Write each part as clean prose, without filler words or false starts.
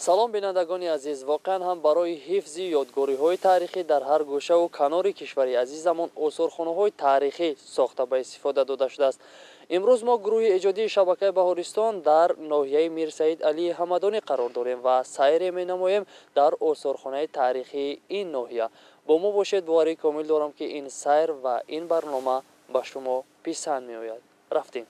Салом, бинандагони азиз. Воқеан ҳам барои ҳифзи ёдгориҳои таърихӣ дар ҳар гӯшаву канори кишвари азизамон осорхонаҳои таърихӣ сохта ба истифода дода шудааст. Имрӯз мо гурӯҳи эҷодии шабакаи Баҳористон дар ноҳияи Мирсаид Алии Ҳамадонӣ қарор дорем ва сайре менамоем дар осорхонаи таърихии ин ноҳия. Бо мо бошед, боварии комил дорам, ки ин сайр ва ин барнома ба шумо писанд меояд. Рафтем.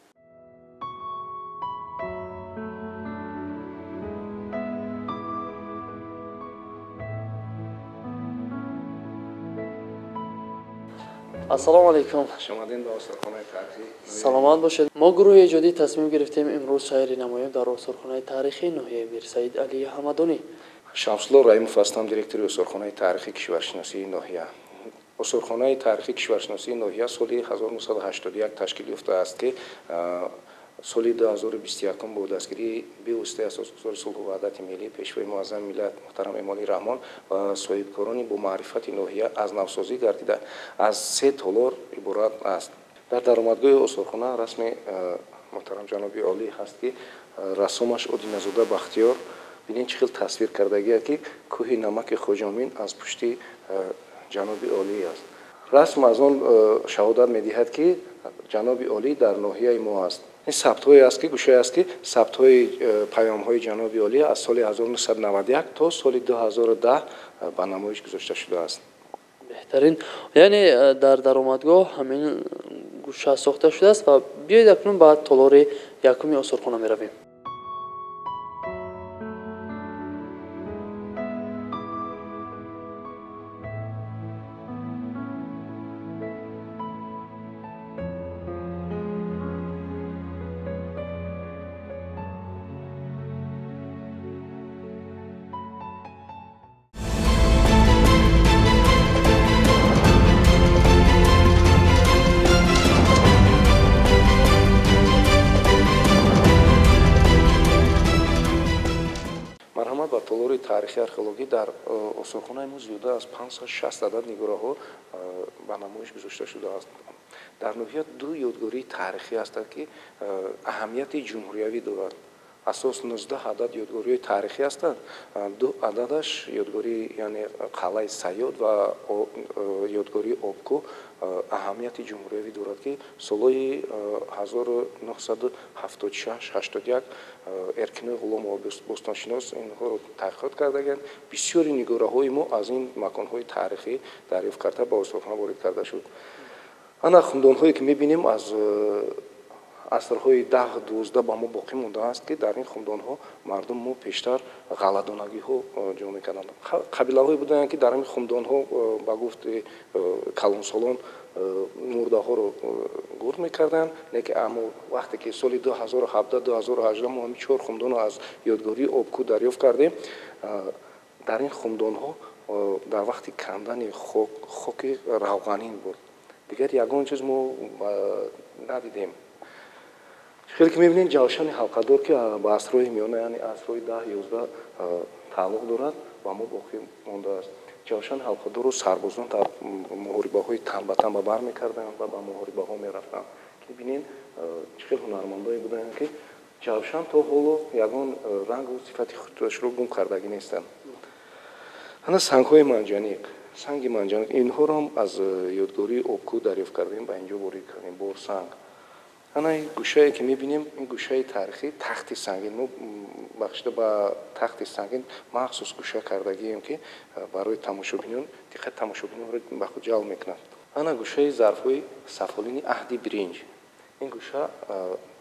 Ассалому алайкум. Шумодин ба осорхонаи таърихӣ. Саломат бошед. Мо гурӯҳи эҷодӣ тасмим гирифтем имрӯз сайре намоем дар осорхонаи таърихии ноҳияи Мирсаид Алии Ҳамадонӣ. Шамсулло Раимов ҳастам, директори осорхонаи таърихии кишваршиносии ноҳия. Осорхонаи таърихии кишваршиносии ноҳия соли 1981 ташкил ёфтааст, ки соли 2021 бо дастгирии бевоситаи асосгузори сулҳу ваҳдати миллӣ, пешвои муаззами миллат муҳтарам Эмомалӣ Раҳмон ва соҳибкорони бомаърифати ноҳия аз навсозӣ гардида аз се толор иборат аст. Дар даромадгоҳи осорхона расми муҳтарам ҷаноби олӣ ҳаст, ки рассомаш Одиназода Бахтиёр. Бинед, чӣ хел тасвир кардагиа, ки кӯҳи намаки Хоҷамин аз пушти ҷаноби олӣ аст. Расм аз он шаҳодат медиҳад, ки ҷаноби олӣ дар ноҳияи мо аст. Ин сабтҳое аст, ки гӯшае аст, ки сабтҳои паёмҳои ҷаноби олӣ аз соли 1991 то соли 2010 ба намоиш гузошта шудааст. Беҳтарин. Яъне дар даромадгоҳ ҳамин гӯша сохта шудааст ва биёед акнун ба толори якуми осорхона меравем. Марҳамат ба толори таърихи археологӣ. Дар осорхонаи мо зиёда аз 560 адад нигораҳо ба намоиш гузошта шудааст. Дар ноҳия ду ёдгории таърихӣ ҳастанд, ки аҳамияти ҷумҳуриявӣ дорад. Асос 19 адад ёдгориҳои таърихӣ ҳастанд, ду ададаш ёдгории, яъне қалъаи Сайёд ва ёдгории Обкӯ аҳамияти ҷумҳуриявӣ дорад, ки солҳои 1976-81 Эркинои Ғуломова бостоншинос инҳоро таҳқиқот кардагианд. Бисёри нигораҳои мо аз ин маконҳои таърихӣ дарёфт карда ба осорхона ворид карда шуд. Ана хумдонҳое, ки мебинем, аз асрҳои 10-12 ба мо боқӣ мондааст, ки дар ин хумдонҳо мардум мо пештар ғалладонагиҳо ҷо мекарданд. Қабилаҳое буданд, ки дар ин хумдонҳо, ба гуфти калонсолон, мурдаҳоро гур мекарданд. Лекин аммо вақте ки соли 2017-2018 мо ҳамин чор хумдонро аз ёдгории Обкӯ дарёфт кардем, дар ин хумдонҳо дар вақти кандани хок, хоки равғанин буд, дигар ягон чиз мо надидем. Хеле ки мебинед, ҷавшани ҳалқадор, ки ба асрҳои миёна, яъне асрҳои 10-11 тааллуқ дорад, ба мо боқӣ мондааст. Ҷавшани ҳалқадорро сарбозон дар муҳорибаҳои тан ба тан ба бар мекарданд ва ба муҳорибаҳо мерафтанд. Ки бинед, чӣ хел ҳунармандое буданд, ки ҷавшан то ҳоло ягон рангу сифати худашро гум кардагӣ нестанд. Ана сангҳои манҷаниқ, санги манҷаниқ, инҳоро ҳам аз ёдгории Обкӯ дарёфт кардем, ба инҷо ворид кардем. Борсанг. Ана ин гӯшае, ки мебинем, ин гӯшаи таърихӣ тахти сангин. Мо бахшида ба тахти сангин махсус гӯша кардагием, ки барои тамошобинон диққати тамошобинонро ба худ ҷалб мекунад. Ана гӯшаи зарфҳои сафолини аҳди биринҷ. Ин гӯша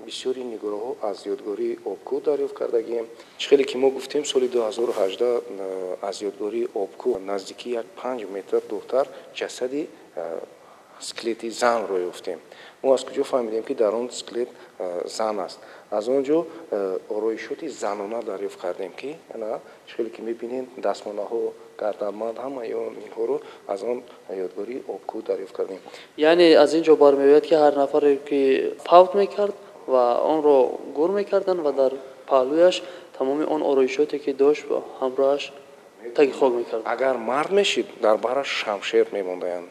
бисёри нигораҳо аз ёдгории Обкӯ дарёфт кардагием. Чӣ хеле ки мо гуфтем, соли 2018 аз ёдгории Обкӯ наздики як 5 метр дуртар ҷасади скелети занро ёфтем. Мо аз куҷо фаҳмидем, ки дар он скелет зан аст? Аз он ҷо ороишоти занона дарёфт кардем, ки ана чӣ хеле ки мебинед, дастмонаҳо, гарданбанд, ҳамаи инҳоро аз он ёдгории Обкӯ дарёфт кардем. Яъне аз ин ҷо бармеояд, ки ҳар нафаре, ки фавт мекард ва онро гур мекарданд ва дар паҳлӯяш тамоми он ороишоте, ки дошт, ҳамроҳаш таги хок мекард. Агар мард мешид, дар бараш шамшер мемондаянд,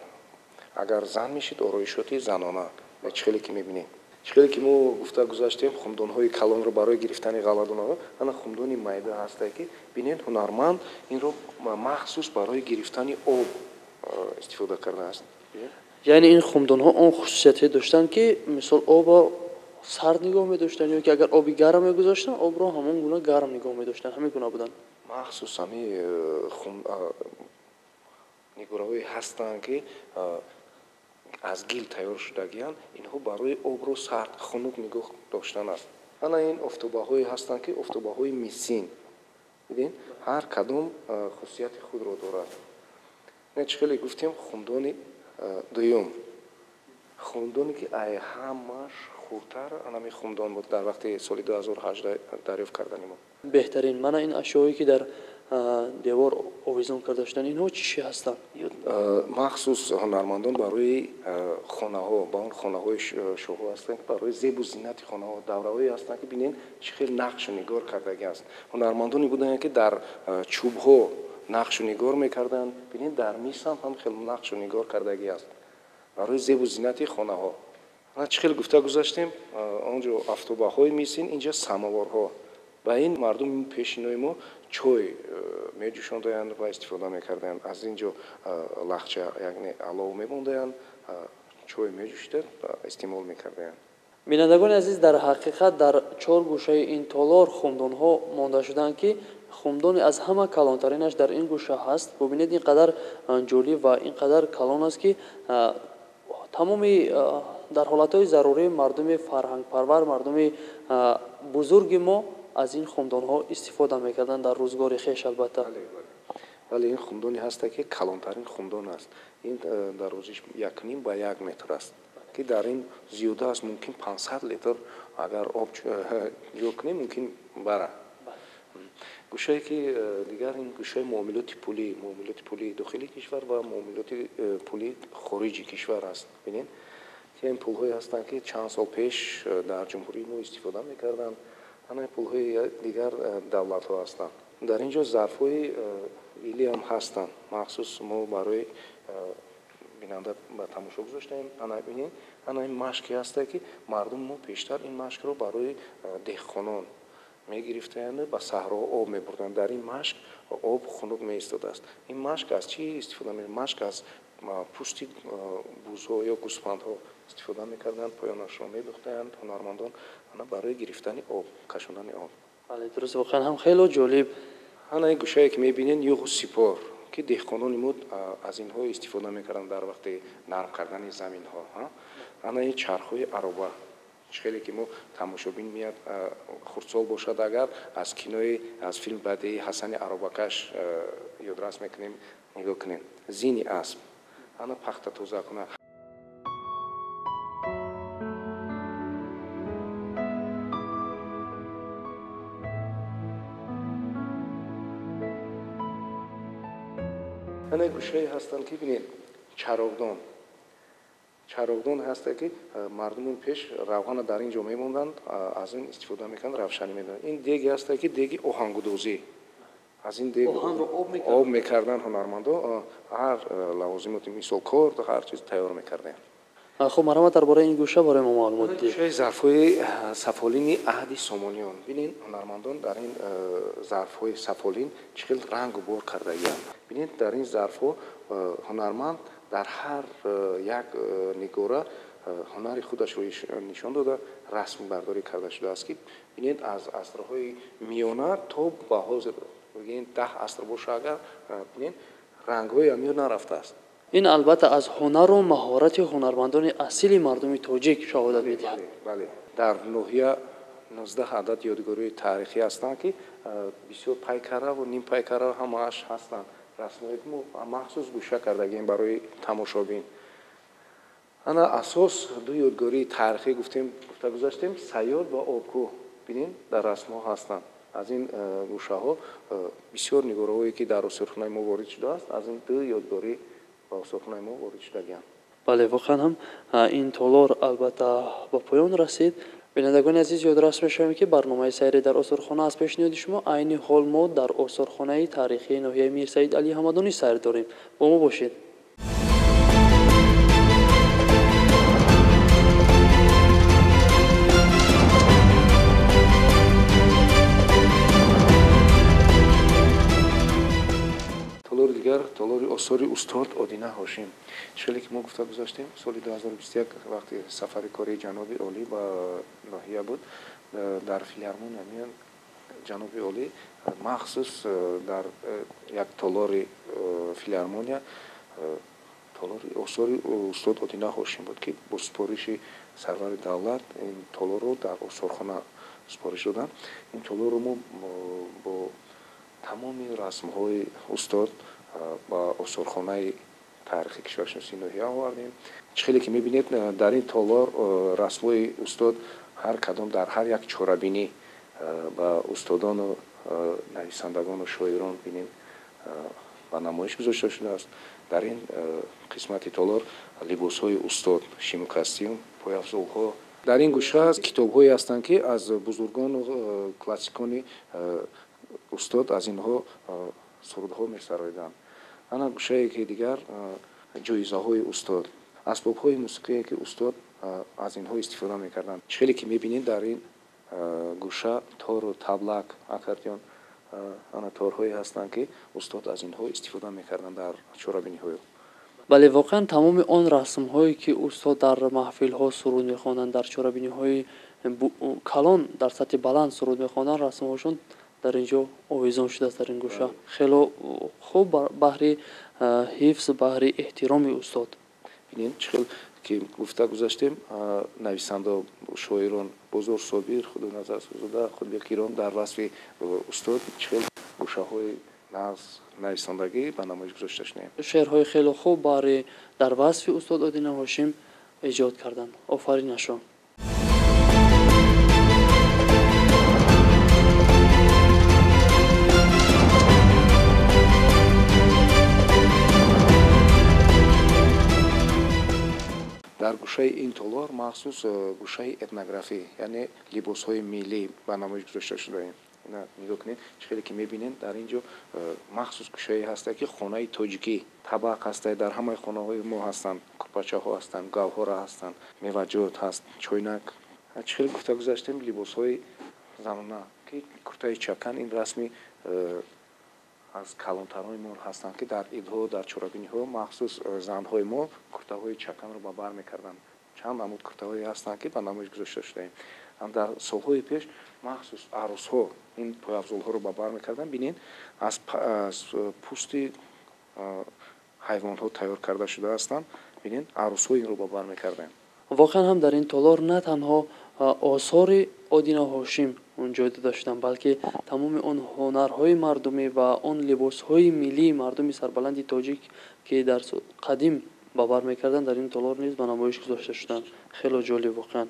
агар зан мешид, ороишоти занона, чӣ хеле ки мебинем. Чӣ хеле ки мо гуфта гузаштем, хумдонҳои калонро барои гирифтани ғалладонаҳо, ана хумдони майда ҳастае, ки бинед, ҳунарманд инро махсус барои гирифтани об истифода кардааст. Яъне ин хумдонҳо он хусусияте доштанд, ки мисол обро сард нигоҳ медоштанд, ё ки агар оби гарм мегузоштанд, обро ҳамон гуна гарм нигоҳ медоштанд, ҳамин гуна буданд. Махсус ҳами нигораҳое ҳастанд, ки аз гил тайёр шудагианд, инҳо барои обро сард, хунук нигоҳ доштан аст. Ана ин офтобаҳое ҳастанд, ки офтобаҳои мисин. Дидин, ҳар кадом хусусияти худро дорад. Чӣ хеле гуфтем, хумдони дуюм, хумдоне ки ай ҳамаш хурдтар, анами хумдон буд дар вақти соли 2018 дарёфт кардани мо. Беҳтарин. Мана ин ашёое ки дар девор овезон карда шуданд, инҳо чӣ чӣ ҳастанд? Махсус ҳунармандон барои хонаҳо, ба он хонаҳои шоҳо ҳастанд, барои зебу зинати хонаҳо, давраҳое ҳастанд, ки бинед, чӣ хел нақшу нигор кардагӣ аст. Ҳунармандоне буданд, ки дар чӯбҳо нақшу нигор мекарданд. Бинед, дар мис ҳам хел нақшу нигор кардагӣ аст барои зебу зинати хонаҳо. Чӣ хел гуфта гузаштем, он ҷо автобаҳои мисин, инҷа самоварҳо. Ба ин мардуми пешинои мо чой меҷӯшондаянд ва истифода мекарданд. Аз ин ҷо лахча, яъне алов мемондаянд, чой меҷӯшиданд ва истеъмол мекардаянд. Бинандагони азиз, дар ҳақиқат дар чор гӯшаи ин толор хумдонҳо монда шуданд, ки хумдони аз ҳама калонтаринаш дар ин гӯша ҳаст. Бубинед, ин қадар ҷолиб ва ин қадар калон аст, ки тамоми дар ҳолатҳои зарурӣ мардуми фарҳангпарвар, мардуми бузурги мо аз ин хумдонҳо истифода мекарданд дар рӯзгори хеш. Албатта, бале, ин хумдоне ҳаста, ки калонтарин хумдон аст. Ин дарозиш 1,5 ба 1 метр аст, ки дар ин зиёда аст, мумкин 500 литр агар об ҷо кунем, мумкин бара. Гӯшае ки дигар, ин гӯшаи муомилоти пулӣ, муомилоти пулии дохили кишвар ва муомилоти пулии хориҷи кишвар аст. Бинед, ки ин пулҳое ҳастанд, ки чанд сол пеш дар ҷумҳурии мо истифода мекарданд. Ана пулҳои дигар давлатҳо ҳастанд. Дар ин ҷо зарфҳои илиам ҳастанд, махсус мо барои бинанда ба тамошо гузоштаем. Ана бинед, ана ин машке ҳаста, ки мардуми мо пештар ин машкро барои деҳқонон мегирифтаянд, ба саҳроҳо об мебурданд. Дар ин машк об хунук меистодааст. Ин машк аз чӣ истифода ме? Машк аз пӯсти бузҳо ё гӯсфандҳо истифода мекарданд, поёнашро медухтаянд ҳунармандон, ана барои гирифтани об, кашондани об. Бале, дуруст, воқеан ҳам хело ҷолиб. Ана ин гӯшае ки мебинед, юғу сипор, ки деҳқонони мо аз инҳо истифода мекарданд дар вақти нарм кардани заминҳо. Ана ин чархҳои ароба, чӣ хеле ки мо тамошобин меяд, хурдсол бошад агар, аз кинои, аз филм бадеи Ҳасани аробакаш ёдрас мекунем. Нигоҳ кунем, зини асп, ана пахта тоза кунад. Ана гӯшае ҳастанд, ки бинед, чароғдон. Чароғдон ҳаста, ки мардумон пеш равғана дар ин ҷо мемонданд, аз ин истифода мекунанд, равшанӣ медоданд. Ин деге ҳаста, ки деги оҳангудозӣ. Аз ин дег об мекарданд ҳунармандо, ҳар лавозимоти, мисол корд, ҳар чиз тайёр мекардем. Хуб, марҳамат, дар бораи ин гӯша барои мо маълумот диҳед. Гӯшаи зарфҳои сафолини аҳди Сомониён. Бинед, ҳунармандон дар ин зарфҳои сафолин чӣ хел рангу бор кардагианд. Бинед, дар ин зарфҳо ҳунарманд дар ҳар як нигора ҳунари худашро нишон дода, расмбардорӣ карда шудааст, ки бинед, аз асрҳои миёна то ба ҳозир, бигӯем, 10 аср боша агар, бинед, рангҳои амир нарафтааст. Ин албатта аз ҳунару маҳорати ҳунармандони асили мардуми тоҷик шаҳодат медиҳад. Бале, дар ноҳия 19 адад ёдгориҳои таърихӣ ҳастанд, ки бисёр пайкараву нимпайкара ҳамааш ҳастанд. Расмҳое ки мо махсус гӯша кардагием барои тамошобин. Ана асос ду ёдгории таърихӣ гуфтем, гуфта гузаштем, Сайёд ва Обкӯҳ. Бинед, дар расмҳо ҳастанд. Аз ин гӯшаҳо бисёр нигораҳое, ки дар осорхонаи мо ворид шудааст, аз ин ду ёдгорӣ ба осорхонаи мо ворид шудагианд. Бале, воқеан ҳам ин толор албатта ба поён расид. Бинандагони азиз, ёдрас мешавем, ки барномаи сайре дар осорхона аз пешниҳоди шумо. Айни ҳол мо дар осорхонаи таърихии ноҳияи Мирсаид Али Ҳамадонӣ сайр дорем. Бо мо бошед. осори устод Одина Ҳошим. Хеле ки мо гуфта гузаштем, соли 2021 вақти сафари кории ҷаноби олӣ ба ноҳия буд, дар филармония меян ҷаноби олӣ махсус дар як толори филармония толори осори устод Одина Ҳошим буд, ки бо супориши сарвари давлат ин толорро дар осорхона супориш доданд. Ин толорро мо бо тамоми расмҳои устод ба осорхонаи таърихи кишваршиносии ноҳия овардем. Чӣ хеле ки мебинед, дар ин толор расмҳои устод ҳар кадом дар ҳар як чорабинӣ ба устодону нависандагону шоирон бинем ба намоиш гузошта шудааст. Дар ин қисмати толор либосҳои устод, шиму костюм, пойафзолҳо. Дар ин гӯша китобҳое ҳастанд, ки аз бузургону классикони устод аз инҳо сурудҳо месароиданд. Ана гӯшае ки дигар ҷоизаҳои устод, асбобҳои мусиқие ки устод аз инҳо истифода мекарданд. Чӣ хеле ки мебинед, дар ин гӯша тору таблак, аккордеон, ана торҳое ҳастанд, ки устод аз инҳо истифода мекарданд дар чорабиниҳои. Бале, воқеан тамоми он расмҳое ки устод дар маҳфилҳо суруд мехонданд, дар чорабиниҳои калон дар сатҳи баланд суруд мехонданд, расмҳошон дар ин ҷо овезон шудааст дар ин гӯша. Хело хуб баҳри ҳифз, баҳри эҳтироми устод. Бинед, чӣ хел ки гуфта гузаштем, нависанда шоирон Бозор Собир, Худоназар Сӯзода, Худбекирон дар васфи устод чӣ хел гӯшаҳои нағз нависандагӣ ба намоиш гузошта шудаем. Шеърҳои хело хуб баҳри дар васфи устод Одина Ҳошим эҷод карданд. Офаринашон. Дар гӯшаи ин толор махсус гӯшаи этнографӣ, яъне либосҳои миллӣ ба намоиш гузошта шудаем. Нигоҳ кунед, чӣ хеле ки мебинед, дар ин ҷо махсус гӯшае ҳаста, ки хонаи тоҷикӣ, табақ ҳаста, дар ҳамаи хонаҳои мо ҳастанд, курпачаҳо ҳастанд, гавҳора ҳастанд, меваҷот ҳаст, чойнак. Чӣ хеле гуфта гузаштем, либосҳои занона, ки куртаи чакан, ин расми аз калонтарони мо ҳастанд, ки дар идҳо, дар чорабиниҳо махсус занҳои мо куртаҳои чаканро ба бар мекарданд. Чанд намуд куртаҳое ҳастанд, ки ба намоиш гузошта шудаем. Дар солҳои пеш махсус арӯсҳо ин пойафзолҳоро ба бар мекарданд. Бинед, аз пӯсти ҳайвонҳо тайёр карда шуда ҳастанд. Бинед, арӯсҳо инро ба бар мекарданд. Воқеан ҳам дар ин толор на танҳо осори Одина Ҳошим он ҷой дода шуданд, балки тамоми он ҳунарҳои мардумӣ ва он либосҳои миллии мардуми сарбаланди тоҷик, ки дар қадим ба бар мекарданд, дар ин толор низ ба намоиш гузошта шуданд. Хело ҷолиб воқеан.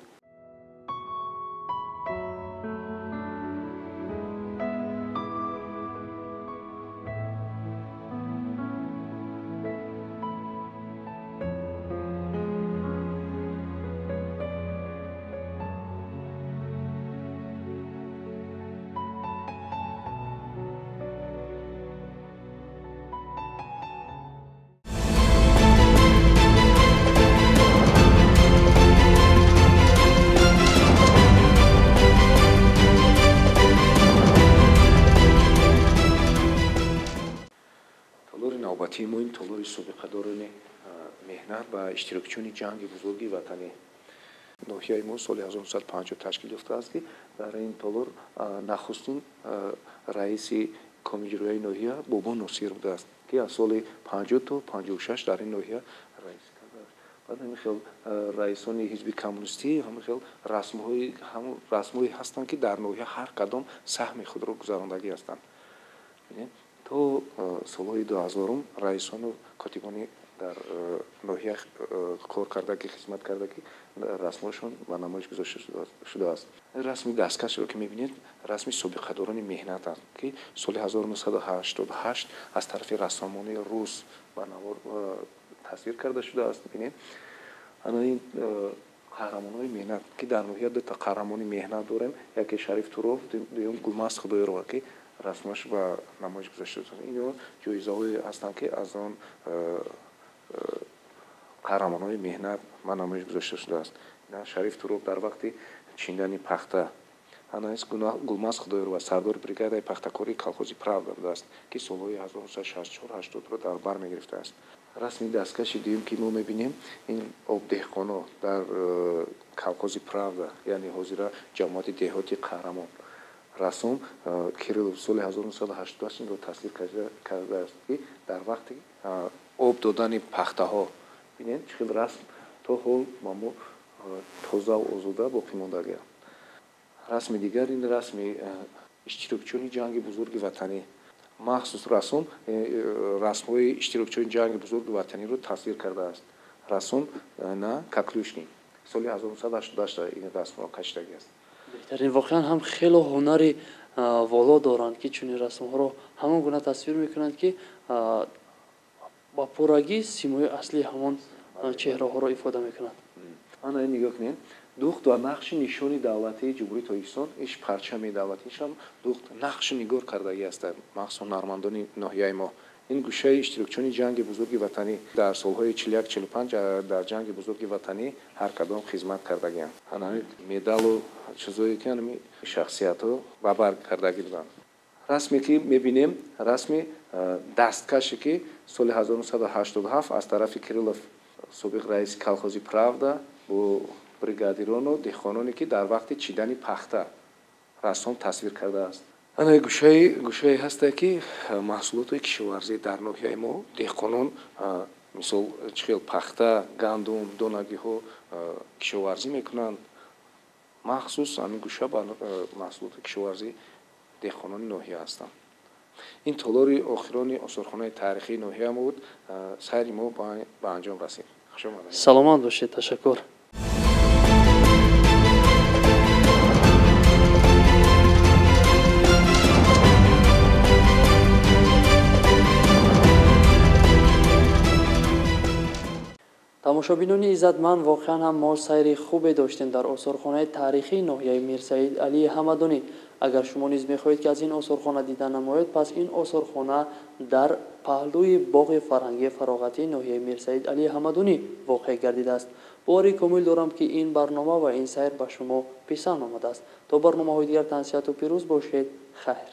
Навбатии мо ин толори собиқадорони меҳнат ва иштирокчиёни ҷанги бузурги ватанӣ. Ноҳияи мо соли 1950 ташкил ёфтааст, ки дар ин толор нахустин раиси комиҷроияи ноҳия Бобо Носир будааст, ки аз соли 50 то 56 дар ин ноҳия раис кардааст. Баъд ҳамин хел раисони ҳизби коммунистӣ, ҳамин хел расмҳое ҳастанд, ки дар ноҳия ҳар кадом саҳми худро гузарондагӣ ҳастанд. То солҳои 2000 раисону котибони дар ноҳия кор карда, ки хизмат карда, ки расмҳошон ба намоиш гузошта шудааст. Расми дасткашро ки мебинед, расми собиқадорони меҳнат аст, ки соли 1988 аз тарафи рассомони рус ба навор тасвир карда шудааст. Бинед, ана ин қаҳрамонҳои меҳнат, ки дар ноҳия дута қаҳрамони меҳнат дорем, яке Шариф Туров, дуюм Гулмаст Худоирова, ки расмаш ба намоиш гузошта шудааст. Инҳо ҷоизаҳое ҳастанд, ки аз он қаҳрамонҳои меҳнат ба намоиш гузошта шудааст. Шариф Туров дар вақти чиндани пахта Анаис Гулмаз Худоёрова, сардори бригадаи пахтакории колхози Правда будааст, ки солҳои 1964-80-ро дар бар мегирифтааст. Расми дасткаши дуюм, ки мо мебинем, ин обдеҳқоно дар колхози Правда, яъне ҳозира ҷамоати деҳоти Қаҳрамон. Рассом Кириллов соли 1988 инро тасвир кардааст, ки дар вақти об додани пахтаҳо, бинед чӣ хел расм то ҳол мамо тозаву озода боқӣ мондагиам. Расми дигар ин расми иштирокчиёни ҷанги бузурги ватанӣ. Махсус рассом расмҳои иштирокчиёни ҷанги бузурги ватаниро тасвир кардааст. Рассом на Коклюшкин соли 1988 ин расмро кашидагиаст. Беҳтарин, воқеан ҳам хело ҳунари воло доранд, ки чунин расмҳоро ҳамон гуна тасвир мекунанд, ки ба пуррагӣ симои аслии ҳамон чеҳраҳоро ифода мекунанд. Ана ин нигоҳ кунед, духт ва нақши нишони давлатии Ҷумҳурии Тоҷикистон, иш парчами давлатиашам духт нақшу нигор кардагӣ ҳастанд махсус ҳунармандони ноҳияи мо. Ин гӯшаи иштирокчиёни ҷанги бузурги ватанӣ дар солҳои 41-45 дар ҷанги бузурги ватанӣ ҳар кадом хизмат кардагианд. Ана медалу чизое ки анами шахсиятҳо ба бар кардагӣ буданд. Расме ки мебинем, расми дасткаше, ки соли 1987 аз тарафи Кириллов, собиқ раиси колхози Правда, бо бригадирону деҳқононе, ки дар вақти чидани пахта рассом тасвир кардааст. Ана гӯшае ҳаста, ки маҳсулоти кишоварзӣ дар ноҳияи мо деҳқонон, мисол чӣ хел пахта, гандум, донагиҳо кишоварзӣ мекунанд. Махсус ҳамин гӯша ба маҳсулоти кишоварзӣ деҳқонони ноҳия ҳастанд. Ин толори охирони осорхонаи таърихии ноҳия мо буд. Сайри мо ба анҷом расид. Хуш омадед. Саломат бошед, ташаккур. Тамошобинони иззатманд, воқеан ҳам мо сайри хубе доштем дар осорхонаи таърихии ноҳияи Мирсаид Алии Ҳамадонӣ. Агар шумо низ мехоҳед, ки аз ин осорхона дида намоед, пас ин осорхона дар паҳлӯи боғи фарҳангии фароғатии ноҳияи Мирсаид Алии Ҳамадонӣ воқеъ гардидааст. Боварӣ комил дорам, ки ин барнома ва ин сайр ба шумо писанд омадааст. То барномаҳои дигар тансиҳату пирӯз бошед. Хайр.